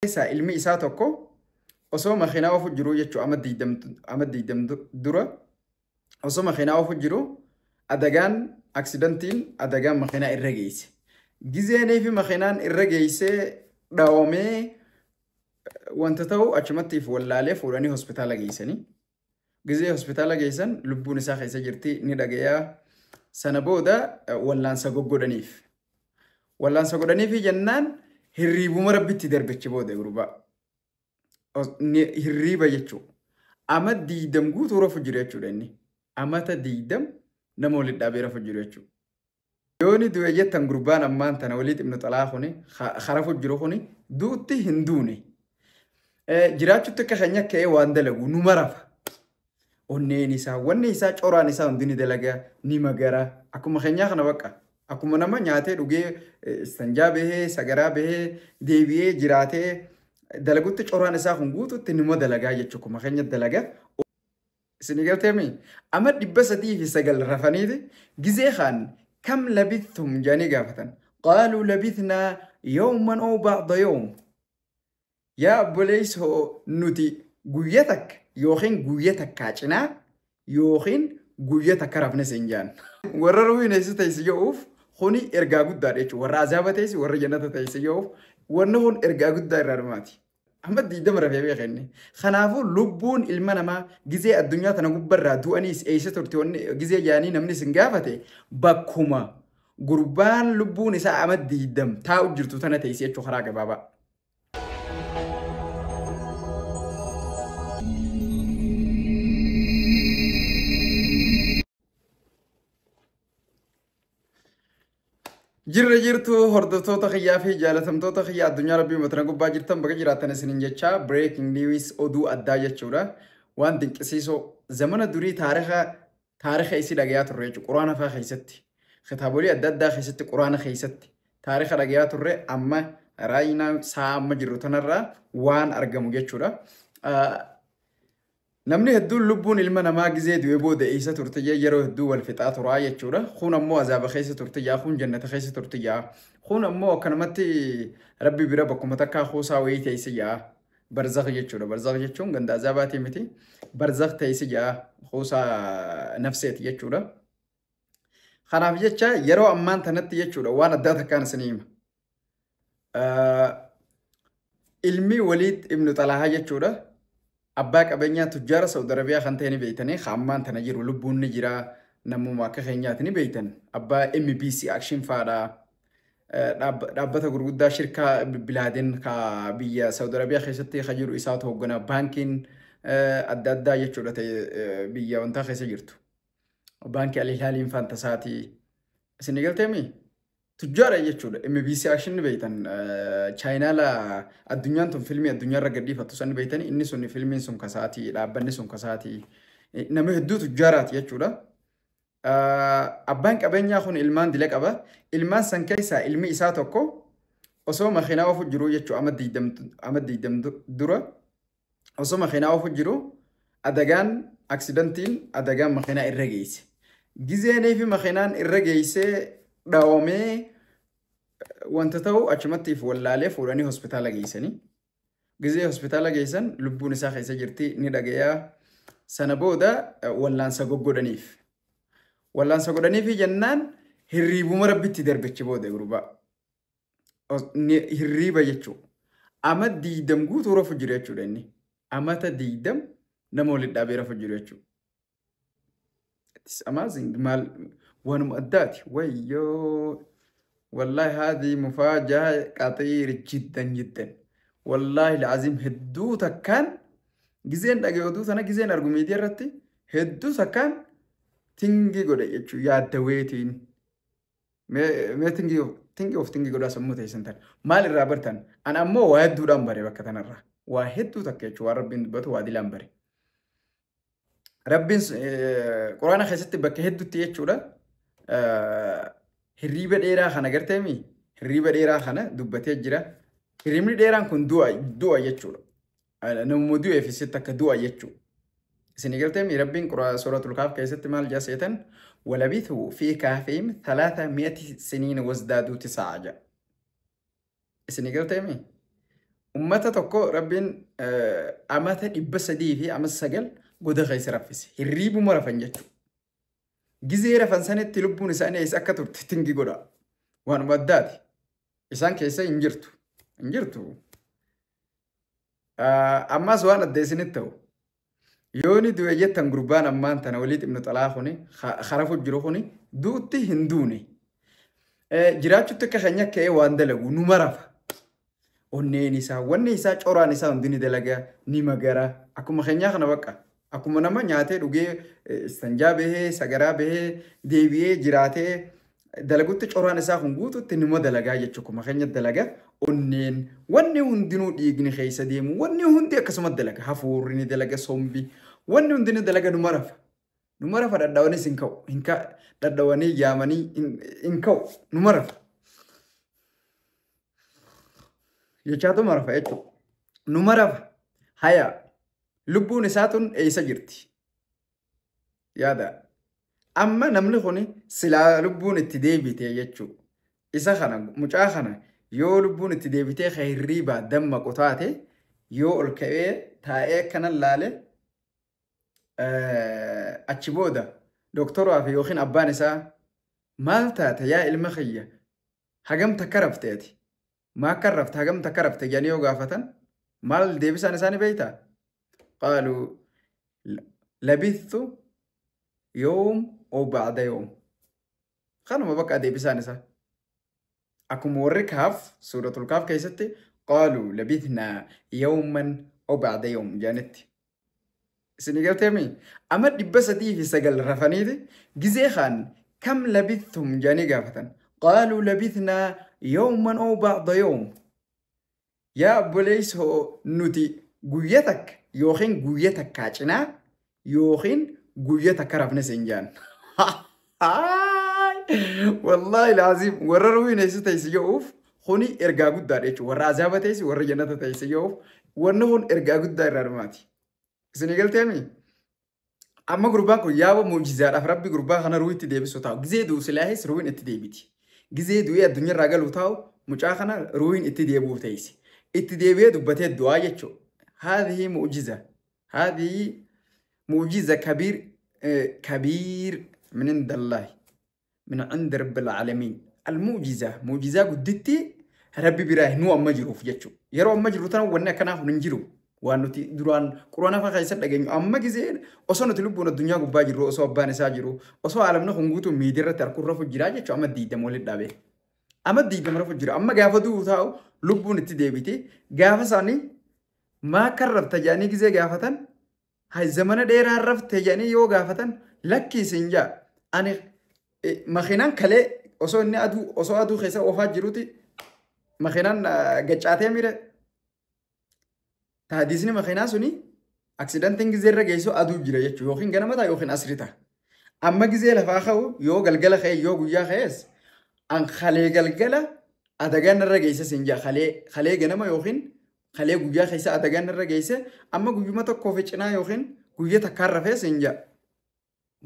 Keessaa ilmi isaa tokko osoo makiinaa oofu jiruu jechuudha ama 20 dura osoo makiinaa oofu jiru adagaan aksidantiin adagaan makiinaa irra geesse. Gizeenii fi makiinaan irra geessee dhawamee wanta ta'u achumatti wallaalee fuudhanii hospitaala geessanii. Gizee hospitaala geessan lubbuun isaa keessa jirti ni dhagayaa. Sana booda wallaansa goggodhaniif. Wallaansa godhaniifi jennaan hirriibuma rabbitti darbichi booda gurbaa. Hirriiba jechuudha. Ama 20 guutuu rafu jiru jechuudha inni. Amata 20 nama walitti dhaabee rafu jiru jechuudha. Yooni du'e jettan gurbaan ammaan tana Waliid ibnu Xalaa kuni harafu jiru kuni duutti hin duune. Jiraachutti akka keenya ka'ee waan dalagu numa rafa. Onneen isaa, wanni isaa, coraan isaa hundi ni dalagaa, ni magara. Akkuma keenyaa kana bakka. Akkuma nama nyaatee dhugee istanjaa bahee, sagaraa bahee, deebi'ee jiraatee dalagutti coraan isaa kun guututti nima dalagaa jechuudha. Akkuma keenya dalagaa. Isin galteemi? Amma 309 rafaniiti gizee kaan kam labithtum jedhanii gaafatan. Qaaluu labithnaa yawman aw ba'da yawm. Yaa obboleessoo nuti guyya takka yookiin guyya takkaa cinaa yookiin guyya takka rafne siin jaan. Warra ruhiin eessa teessi jedhuuf kuni ergaa guddaadha jechuudha. Warra azaaba teessi warra jannata teessi jedhuuf wanni kun ergaa guddaa irraa dhumaati. Amma 20 rafee beeka inni. Kanaafuu lubbuun ilma namaa gizee addunyaa tana gubbarraa du'aniis eessa turte wanni gizee jaanii namni isin gaafate bakkuma gurbaan lubbuun isaa amma 20 taa'u jirtu tana teessi jechuudha karaa gabaabaa. Jirra jirtu hordoftoota kiyyaa fi jaalatamtoota kiyyaa addunyaa rabbii matana gubbaa jirtan bakka jiraattan isiniin jecha breaking news oduu addaa jechuudha. Waan dinqisiisoo zamana durii taarika isii dhagayaa turre jechuudha. Quraana fa'aa keessatti kitaabolee adda addaa keessatti quraana keessatti taarika dhagayaa turre amma raayinaa sa'a amma jirru tanarraa waan argamu jechuudha. Namni hedduun lubbuun ilma namaa gizee du'ee booda eessa turte jee yeroo hedduu wal fixaa turaa jechuudha. Kun ammoo azaaba keessa turte jaa, kun jannata keessa turte jaa. Kun ammoo akkanumatti rabbi bira bakkuma takkaa kuusaa wayii teesse jaa. Barzakh jechuudha. Barzakh jechuun ganda azaabaatii miti. Barzakh teesse jaa kuusaa nafseeti jechuudha. Kanaaf jecha yeroo ammaan tanatti jechuudha waan addaa takkaan isinii hima. Ilmi Waliid ibnu Xalahaa jechuudha. Abbaa qabeenyaa tujjaara Saudi Arabiyaa kan ta'e ni beektanii ammaan tana jiru lubbuun ni jira namuma akka keenyaati ni beektan. Abbaa MBC Action fa'aadha. Dhaabbata gurguddaa shirkaa Bilaadin ka biyya Saudi Arabiyaa keessatti ka jiru isaatu hoogganaa baankiin adda addaa jechuudha ta'e biyya wantaa keessa jirtu. Baankii Al-Hilaaliin Fantasaati. Isin galteemi? Tujjaara jechuudha. MBC Action ni beektan. Chaayinaala addunyaan tun filmii addunyaarra gadhiifattu san ni beektan. Inni sun filmiin sun kasaati. Dhaabbanni sun kasaati. Nama hedduu tujjaaraati jechuudha. Abbaan qabeenyaa kun ilmaan dila qaba. Ilmaan san keessaa ilmi isaa tokko osoo makiinaa oofu jiruu jechuudha ama 20 dura osoo makiinaa oofu jiru adagaan aksidantiin adagaan makiinaa irra geesse. Gizeenii fi makiinaan irra geessee dhawamee wanta ta'u achumatti wallaalee fuudhanii hospitaala geessanii. Gizee hospitaala geessan lubbuun isaa keessa jirti ni dhagayaa. Sana booda wallaansa goggodhaniif. Wallaansa godhaniifi jennaan hirriibuma rabbitti darbichi booda gurbaa. Hirriiba jechuudha. Ama 20 guutuu rafu jiru jechuudha inni. Amata 20 nama walitti dhaabee rafu jiru jechuudha. It's amazing. Maal waanuma addaati. Wayyoo. Wallahi haadhi mufaajaa qaxiir jiddan jiddan. Wallahi alazim hedduu takkaan gizeen dhagaye oduu sana gizeen argu miidiyaa irratti hedduu takkaan tingi godhe jechuudha yaaddaweetiin. Mee tingi of tingi godhaa sammuu teessan tan. Maal irraa bartan? An ammoo waa hedduudhaan bare bakka tanarraa. Waa hedduu takka jechuudha waan rabbiin dubbatu waa dilaan bare. Rabbiin quraana keessatti bakka hedduutti jechuudha. Hirriiba dheeraa kana garteemi? Hirriiba dheeraa kana dubbatee jira. Hirriibni dheeraan kun du'a jechuudha. Namuma du'eef sitti akka du'a jechuudha. Isin garteemi Rabbiin suuratul Kaaf keessatti maal jaa seetan? Walabithuu fi kaafihim 300 siniin wasdaaduu 9 jaa. Isin garteemi? Ummata tokko Rabbiin amata 309 goda keessa raffise. Hirriibuma rafan jechuudha. Gizee rafan sanitti lubbuun isaanii eessa akka turte tingi godha. Waanuma addaati. Isaan keessa hin jirtu. Hin jirtu. Ammas waan adda isinitti ta'u. Yooni du'e jettan gurbaan ammaan tana Waliid ibnu Xalaa kuni harafu jiru kuni du'utti hin duune. Jiraachutti akka keenya ka'ee waan dalagu numa rafa. Onneen isaa, wanni isaa, coraan isaa hundi ni dalaga, ni magara. Akkuma keenyaa kana bakka. Akkuma nama nyaatee dhugee, istanjaa bahee, sagaraa bahee, deebi'ee jiraatee dalagutti coraan isaa kun guututti nima dalagaa jechuudha. Akkuma keenya dalaga onneen wanni hundinuu dhiigni keessa deemu wanni hundi akkasuma dalaga. Hafuurri ni dalaga, sombi wanni hundi ni dalaga numa rafa. Numa rafa dhadhawanis hin ka'u. Dhadhawanii yaamanii hin ka'u. Numa rafa. Jechaatu marafa jechuudha. Numa rafa. Haya. Lubbuun isaa tun eessa jirti? Yaada. Amma namni kun silaa lubbuun itti deebite jechuudha. Isa kana mucaa kana yoo lubbuun itti deebitee ka hirriibaa dammaqu taate yoo ol ka'ee taa'ee akkana laale achi booda dooktoraa fi yookiin abbaan isaa maal taate yaa ilma kiyya hagam takka rafteeti? Maa akka rafte hagam takka rafte jedhanii yoo gaafatan maal deebisaan isaanii beektaa? قالوا لبثت يوم أو بعد يوم. خانوا بقى ديبسان إسا أكو موري كهف سورة الكهف كيستي قالوا لبثنا يوما أو بعد يوم جانت سنقل تيمي أما دبستي في سجل رفانيدي جزي خان كم لبثتم جاني قافة قالوا لبثنا يوما أو بعد يوم. يا بوليس هو نوتي قويتك yookiin guyya takkaa cinaa yookiin guyya takka rafne siin jaan. Wallaahi laaziim warra ruhiin eessa teessi jedhuuf kuni ergaa guddaadha jechuudha. Warra azaaba teessi warra jannata teessi jedhuuf wanni kun ergaa guddaa irraa dhumaati. Isin galteemi? Amma gurbaan kun yaaba muujizaadhaaf rabbi gurbaa kana ruhii itti deebisu taa'u. Gizee du'u silaahis ruhiin itti deebiti. Gizee du'ee addunyaarraa galu taa'u mucaa kana ruhiin itti deebi'uuf teessi. Itti deebi'ee dubbatee du'aa jechuudha. هذه معجزة، هذه معجزة كبير كبير من عند الله، من عند رب العالمين. المعجزة معجزة قدتي ربي براه نو أما جرو في جتشو يرو أما جرو تنا ونا كنا ننجرو وانو تي دران كورونا فخيسر دعين أما جزء أصلا تلوبون الدنيا قباجرو أصلا بان ساجرو أصلا عالمنا خنقوتو ميدرة تركور رفو جراجة شو أما دي دمولد دابه أما دي دم رفو جرا أما جافدو تاو لبون التدبيتي جافساني ما كررت جاني جزء جافتن هاي زمان دير عرفت جاني يو جافتن لكي سنجا أنا مخينان كله أصلا إني أدو أصلا أدو خيسة وفاة جروتي مخينان جتشاتي ميره تحديثني مخينا سوني أكسيدنتين جزء رجعيسو أدو جرا يچو يوخين جنا متى يوخين أسريتا أما جزء لفاخو يو جلجلة خي يو جويا خيس أن خلي جلجلة أدغان رجعيسة سنجا خلي خلي جنا ما يوخين خلي جويا خيسة أدغان رجعيسة أما جويا ما تكوفيتنا يوخين جويا تكرر سنجا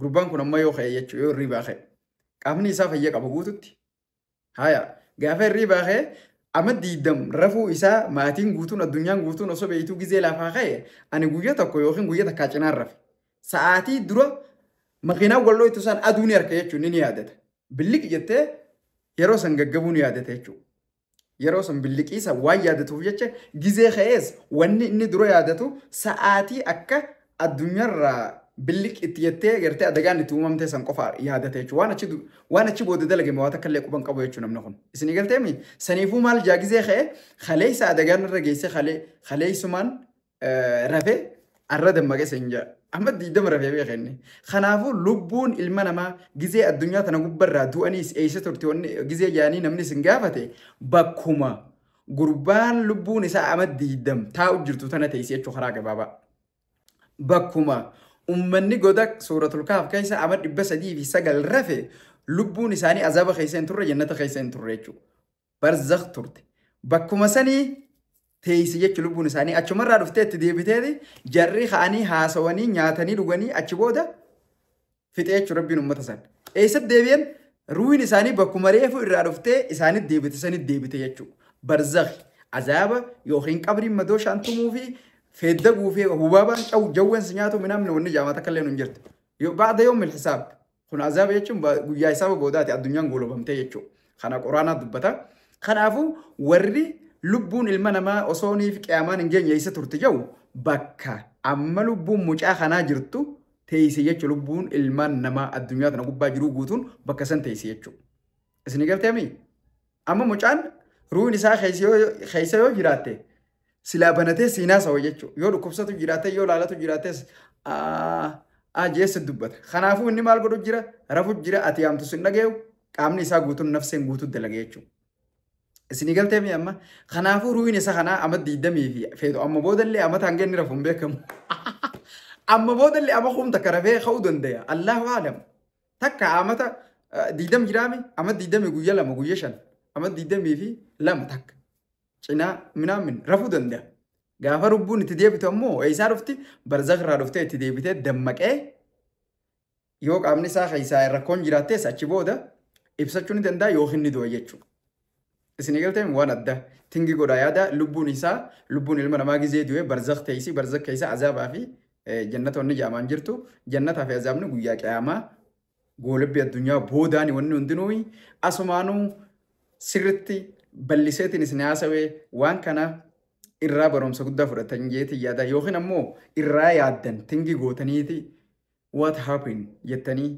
قربان كنا ما يوخي يچو يو ريبا خي قامني إساف هيك أبو قوتي هيا جافر ريبا خي أما ديدم رفو إسا ماتين قوتون الدنيا قوتون أصلا بيتو جزء لافاخي أنا جويا تكو يوخين جويا تكاتشنا رف ساعتي درو مخينا والله يتوسان أدوني أركيتشو نيني عادت باللي جت يروسن جابوني عادت يچو يروسن باللي إسا واي عادته فيتش جزء خيس وإن إني درو عادته ساعتي أكا الدنيا را باللي اتيتي غرتي أدغان تومم تسان قفا يادته چو وانا چي وانا چي بود دلغ مواتا كله قبن قبو يچو نمنخون اسني قلتمي سنيفو مال جاگزه خه خليس أدغان رغيسه خلي خليسمان رفه الردم مغسنجا احمد ديدم رفه بيخني خنافو لبون المنما غزي الدنيا تنغبر دوانيس ايسه تورتي غزي جاني نمني سنغافته بكما غربان لبون اسا احمد ديدم تاو جرتو تنتيس يچو خراغ بابا بكما أمني قدك سورة الكهف كيسة عمد بس دي في سجل رفع لبون إساني عذاب خيسين تر جنة خيسين تريتشو برزخ ترت بكما سني تيسيج لبون إساني أتش مرة رفتت دي بتادي جري خاني هاسواني نياتني لغني أتش بودا فتيتش ربي نمتسن إيسد ديبين روين إساني بكما ريفو رفتة إساني دي بتساني دي بتيتشو برزخ Azaaba yookiin qabriin madoo shantumuu fi feeddaguu fi hubaabaan cawu jawween si nyaatu minamni wanni jaamaa takka illee nu hin jirtu. Ba'da yoomil hisaab. Kun azaaba jechuun guyyaa hisaaba boodaati addunyaan goolabamtee jechuudha. Kana quraanaa dubbata. Kanaafuu warri lubbuun ilma namaa osoo niif qiyaamaan hin geenye eessa turte jedhu bakka amma lubbuun mucaa kanaa jirtu teessee jechuudha. Lubbuun ilmaan namaa addunyaa tana gubbaa jiruu guutuun bakka san teessee jechuudha. Isin galteemii? Amma mucaan ruuhin isaa keessa yoo jiraatte silaa banatee siinaa sawa jechuudha. Yoo dhukkubsatu jiraatte yoo laalatu jiraattes jeessa dubbata. Kanaafuu inni maal godhu jira? Rafu jira ati yaamtu sin dhagayu qaamni isaa guutuun nafseen guutuu dalage jechuudha. Isinii galteemii amma? Kanaafuu ruuhin isa kanaa amma diidamii fi feetu amma boodallee amma hanga inni rafu hin beekamu. Amma boodallee amma humna takka rafee ka'uu danda'a. Allahu aalam. Takka amata diidam jiraami amma diidamii guyya 2 guyya 5 amma 22 takka cinaa minaamin rafuu danda'a. Gaafa lubbuun itti deebitu ammoo eessaa dhufti barzakh irraa dhuftee itti deebitee dammaqee yoo qaamni isaa keessaa rakkoon jiraattes achi booda ibsachuu ni danda'a yookiin ni du'a jechuudha. Isin galteen waan adda tingi godhaa yaada lubbuun isaa lubbuun ilma namaa gizee du'e barzakh teessi barzakh keessa azaabaa fi jannatoonni jaamaan jirtu jannataa fi azaabni guyyaa qiyaamaa goolabbii addunyaa boodaani wanni hundinuu asumaanuu sirritti bal'iseetiin isin haasawee waan kana irraa barumsa guddaa fudhatan jeetii yaada yookiin ammoo irraa yaaddan tingi gootaniiti what happened jettanii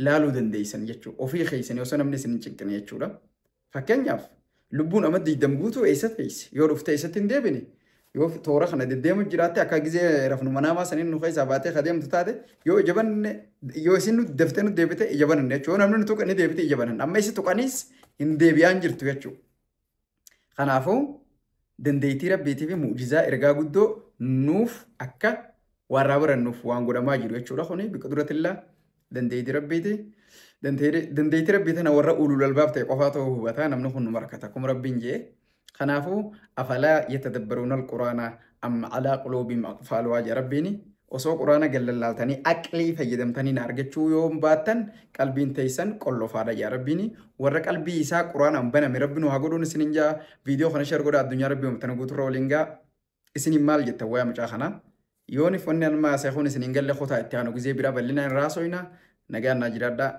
laaluu dandeessan jechuudha. Ofii keessanii osoo namni isin hin cinqine jechuudha. Fakkeenyaaf lubbuun amma 20 guutuu eessa teessi yoo dhufte eessatti hin deebine yoo toora kana deddeemu jiraatte akka gizee rafnu manaamaa saniin nu keessaa baatee adeemtu taate yoo ija banne yoo isin nu daftee nu deebite ija bananne jechuudha. Yoo namni nu tuqe ni deebite ija banan amma isi tuqanis hin deebi'aan jirtu jechuudha. Kanaafuu dandeettii rabbiitii fi mu'jizaa ergaa guddoo nuuf akka warraa barannuuf waan godhamaa jiru jechuudha. Kuni bika duratillaa dandeettii rabbiiti. Dandeettii rabbii tana warra ulul albaab ta'e qofaa ta'uu hubataa namni kun nu markata akkuma rabbiin jee. Kanaafuu afalaa yatadabbaruuna alquraana amma alaa quluubihim aqfaaluhaa jedha rabbiini. Osoo quraana gallallaaltanii aqlii fayyadamtanii na argachuu yoo baattan qalbiin teessan qollofaadha jedha rabbiini. Warra qalbii isaa quraanaan baname rabbi nu haa godhuun isinin jaa. Viidiyoo kana share godhaa addunyaa rabbii uummatana guuturra waliin gaa. Isinin maal jettan wayaa mucaa kanaa? Yoon wanni amma seekuun isin hin galle kutaa itti aanu gizee biraa bal'inaan irraa haasofna. Nagaan naa jiraadhaa.